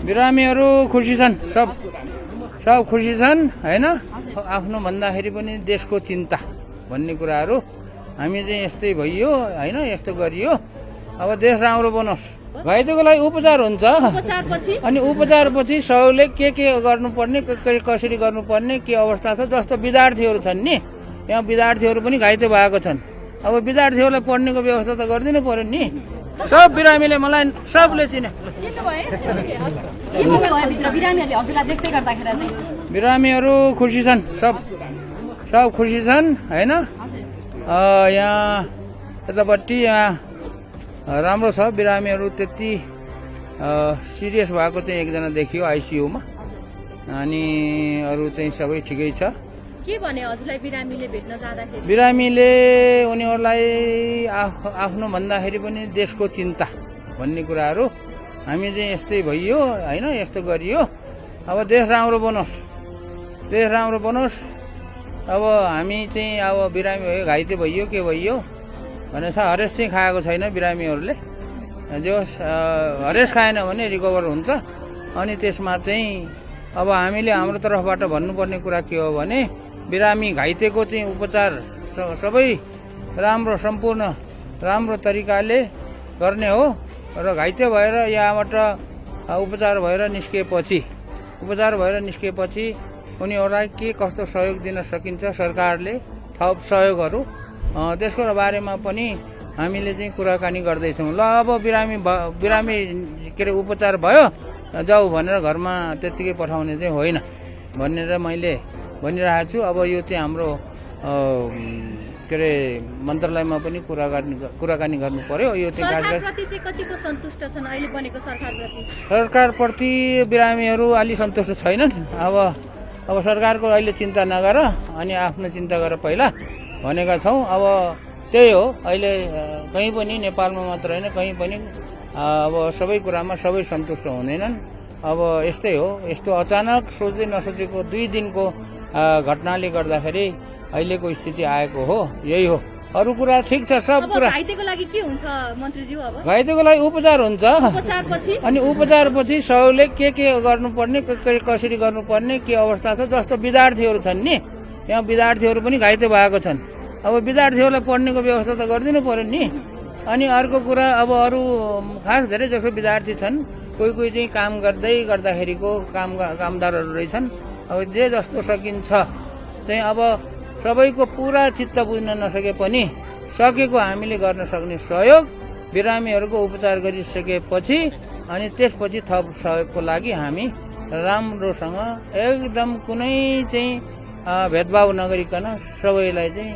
बिरामीहरू खुसी छन्, सब खुसी छन् हैन। आफ्नो भन्दाखेरि पनि देशको चिन्ता भन्ने कुराहरू हामी चाहिँ यस्तै भइयो हैन, यस्तो गरियो, अब देश राम्रो बनोस्। घाइतेको लागि उपचार हुन्छ अनि उपचारपछि सबैले के गर्नुपर्ने, कसरी गर्नुपर्ने, के अवस्था छ। जस्तो विद्यार्थीहरू छन् नि, यहाँ विद्यार्थीहरू पनि घाइते भएको छन्। अब विद्यार्थीहरूलाई पढ्नेको व्यवस्था त गरिदिनु पर्यो नि। सब बिरामीले मलाई सबले चिने। बिरामीहरू खुसी छन्, सब खुसी छन् हैन। यहाँ यतापट्टि यहाँ राम्रो छ। बिरामीहरू त्यति सिरियस भएको चाहिँ एकजना देखियो आइसियुमा, अनि अरू चाहिँ सबै ठिकै छ। के भने हजुरलाई बिरामीले भेट्न जाँदाखेरि? बिरामीले उनीहरूलाई आफ्नो भन्दाखेरि पनि देशको चिन्ता भन्ने कुराहरू हामी चाहिँ यस्तै भइयो हैन, यस्तो गरियो, अब देश राम्रो बनोस्। अब हामी चाहिँ अब बिरामी भयो, घाइते भइयो, के भइयो भने हरेस चाहिँ खाएको छैन बिरामीहरूले। जो हरेस खाएन भने रिकभर हुन्छ। अनि त्यसमा चाहिँ अब हामीले हाम्रो तर्फबाट भन्नुपर्ने कुरा के हो भने बिरामी घाइतेको चाहिँ उपचार सबै राम्रो, सम्पूर्ण राम्रो तरिकाले गर्ने हो। र घाइते भएर यहाँबाट उपचार भएर निस्किएपछि उनीहरूलाई के कस्तो सहयोग दिन सकिन्छ, सरकारले थप सहयोगहरू त्यसको बारेमा पनि हामीले चाहिँ कुराकानी गर्दैछौँ। ल अब बिरामी के अरे उपचार भयो जाऊ भनेर घरमा त्यत्तिकै पठाउने चाहिँ होइन भनेर मैले भनिरहेको छु। अब यो चाहिँ हाम्रो के अरे मन्त्रालयमा पनि कुराकानी गर्नु पर्यो। यो चाहिँ कतिको सन्तुष्ट छन् अहिले बनेको सरकारप्रति? बिरामीहरू अलि सन्तुष्ट छैनन्। अब सरकारको अहिले चिन्ता नगर, अनि आफ्नो चिन्ता गर पहिला भनेका छौँ। अब त्यही हो, अहिले कहीँ पनि नेपालमा मात्र होइन, कहीँ पनि अब सबै कुरामा सबै सन्तुष्ट हुँदैनन्। अब यस्तै हो, यस्तो अचानक सोच्दै नसोचेको 2 दिनको घटनाले गर्दाखेरि अहिलेको स्थिति आएको हो, यही हो। अरू कुरा ठिक छ, सब कुरा। घाइतेको लागि के हुन्छ मन्त्रीज्यू? अब घाइतेको लागि उपचार हुन्छ अनि उपचारपछि सबैले के गर्नुपर्ने, कसरी गर्नुपर्ने, के अवस्था छ। जस्तो विद्यार्थीहरू छन् नि, यहाँ विद्यार्थीहरू पनि घाइते भएको छन्। अब विद्यार्थीहरूलाई पढ्नेको व्यवस्था त गरिदिनु पर्यो नि। अनि अर्को कुरा, अब अरू खास धेरै जसो विद्यार्थी छन्, कोही चाहिँ काम गर्दाखेरिको कामदारहरू रहेछन्। अब जे जस्तो सकिन्छ चाहिँ अब सबैको पुरा चित्त बुझ्न नसके पनि सकेको हामीले गर्न सक्ने सहयोग बिरामीहरूको उपचार गरिसकेपछि अनि त्यसपछि थप सहयोगको लागि हामी राम्रोसँग एकदम कुनै चाहिँ भेदभाव नगरिकन सबैलाई चाहिँ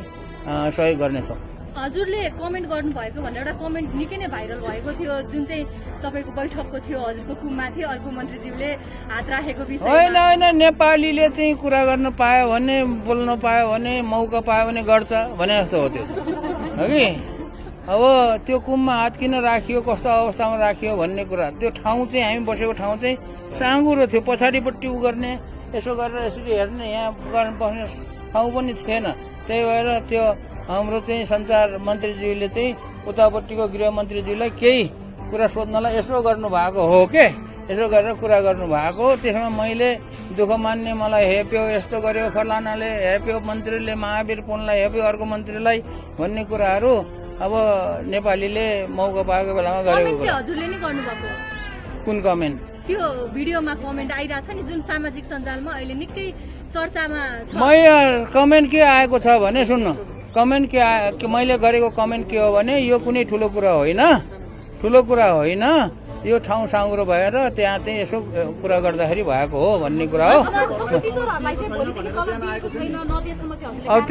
सहयोग गर्नेछौँ। हजुरले कमेन्ट गर्नुभएको भनेर एउटा कमेन्ट निकै नै भाइरल भएको थियो, जुन चाहिँ तपाईँको बैठकको थियो, हजुरको कुममा थियो, अर्को मन्त्रीज्यूले हात राखेको विषय होइन। नेपालीले चाहिँ कुरा गर्न पायो भने, बोल्न पायो भने, मौका पायो भने गर्छ भने जस्तो हो त्यो कि। अब त्यो कुममा हात किन राखियो, कस्तो अवस्थामा राखियो भन्ने कुरा, त्यो ठाउँ चाहिँ हामी बसेको ठाउँ चाहिँ साँगुरो थियो। पछाडिपट्टि उ गर्ने, यसो गरेर यसरी हेर्ने, यहाँ गर्न बस्ने ठाउँ पनि थिएन। त्यही भएर त्यो हाम्रो चाहिँ सञ्चार मन्त्रीज्यूले चाहिँ उतापट्टिको गृहमन्त्रीज्यूलाई केही कुरा सोध्नलाई यसो गर्नुभएको हो के, यसो गरेर कुरा गर्नुभएको। त्यसमा मैले दुःख मान्ने, मलाई हेप्यो, यस्तो गर्यो, फलानाले हेप्यो, मन्त्रीले महावीर पुनलाई हेप्यो, अर्को मन्त्रीलाई भन्ने कुराहरू अब नेपालीले मौका पाएको बेलामा गरेको। हजुरले नै गर्नुभएको कुन कमेन्ट? त्यो भिडियोमा कमेन्ट आइरहेको छ नि, जुन सामाजिक सञ्जालमा अहिले निकै चर्चामा छ। कमेन्ट के आएको छ भने सुन्नु, कमेन्ट के मैले गरेको कमेन्ट के हो भने यो कुनै ठुलो कुरा होइन, यो ठाउँ साँगुरो भएर त्यहाँ चाहिँ यसो कुरा गर्दाखेरि भएको हो भन्ने कुरा हो। अब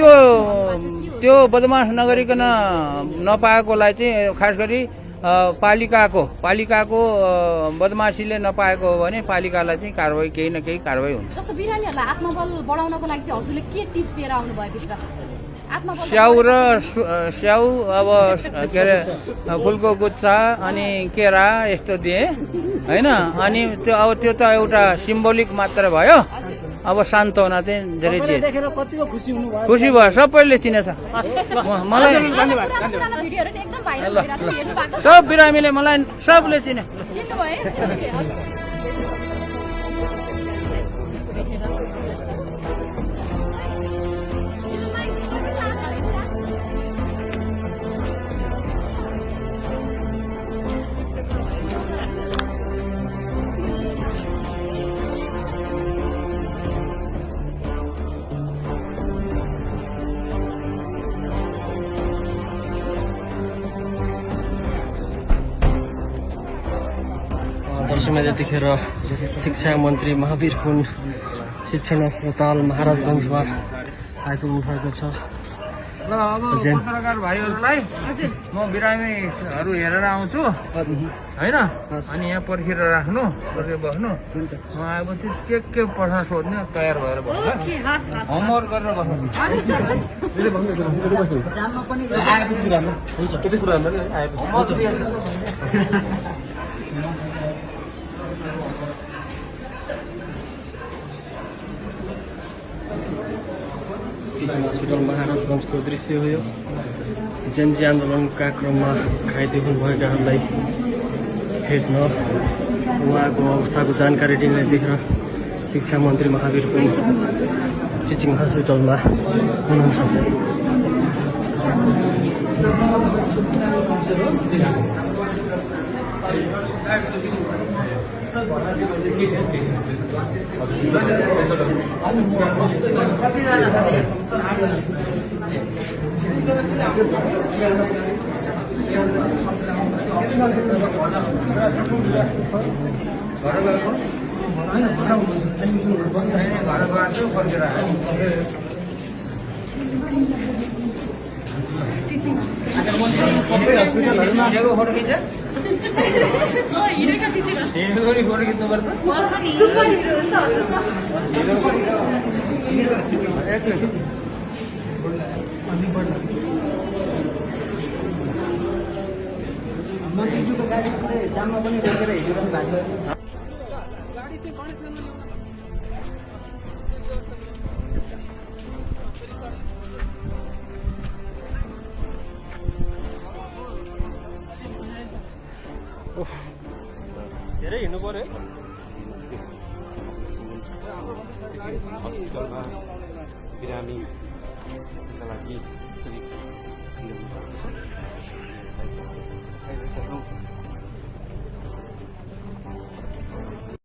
त्यो बदमास नगरिकन नपाएकोलाई चाहिँ खास गरी पालिकाको बदमासीले नपाएको हो भने पालिकालाई चाहिँ कारवाही, केही न केही कारवाही हुन्छ। जस्तो बिरामीहरूलाई आत्मबल बढाउनको लागि चाहिँ हजुरले के टिप्स दिएर आउनु भयो भित्र? स्याउ अब के अरे फुलको गुच्छा अनि केरा यस्तो दिए होइन। अनि त्यो त एउटा सिम्बोलिक मात्र भयो। अब सान्त्वना चाहिँ धेरै दिए, खुसी भयो, सबैले चिनेछ मलाई। सब बिरामीले मलाई सबले चिने। दर्शकमा यतिखेर शिक्षा मन्त्री महावीर कुन शिक्षण अस्पताल महाराजगञ्जमा आइपुग्नु भएको छ। ल अब पत्रकार भाइहरूलाई म बिरामीहरू हेरेर आउँछु होइन, अनि यहाँ पर्खेर राख्नु, पर्खेर बस्नु। म आएपछि के प्रश्न सोध्ने तयार भएर बस्नु, होमवर्क गरेर टिचिङ हस्पिटल महाराजगञ्जको दृश्य हो यो। जेनजी आन्दोलनका क्रममा घाइते हुनुभएकाहरूलाई भेट्न उहाँको अवस्थाको जानकारी दिने देखेर शिक्षा मन्त्री महावीर पनि टिचिङ हस्पिटलमा हुनुहुन्छ। धेरै हिँड्नु पर्यो हस्पिटलमा बिरामीका लागि